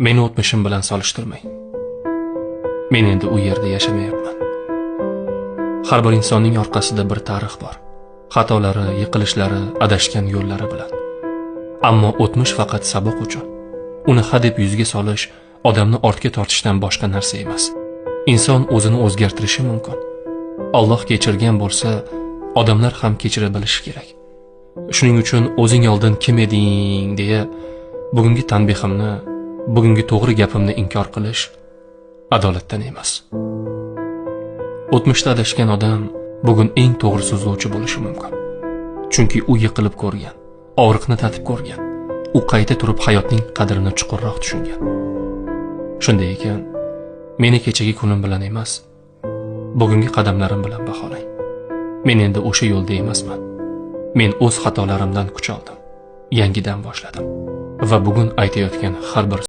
Meni o'tmishim bilan solishtirmang. Men endi u yerda yashamayapman. Har bir insonning orqasida bir tarix bor. Xatolari, yiqilishlari, adashgan yo'llari bilan. Ammo o'tmish faqat saboq uchun. Uni hadeb yuzga solish odamni ortga tortishdan boshqa narsa emas. Inson o'zini o'zgartirishi mumkin. Alloh kechirgan bo'lsa, odamlar ham kechira bilishi kerak. Shuning uchun o'zing oldin kim eding deya bugungi tanbehimni, bugungi to'g'ri gapimni inkor qilish adolatdan emas. O'tmishda adashgan odam bugun eng to'g'ri so'zlovchi bo'lishi mumkin. Chunki u yiqilib ko'rgan, og'riqni tatib ko'rgan, u qayta turib hayotning qadrini chuqurroq tushungan. Shunday ekan, meni kechagi kunim bilan emas, bugungi qadamlarim bilan baholang. Men endi o'sha yo'lda emasman. Men o'z xatolarimdan kuch oldim, yangidan boshladim va bugun aytayotgan har bir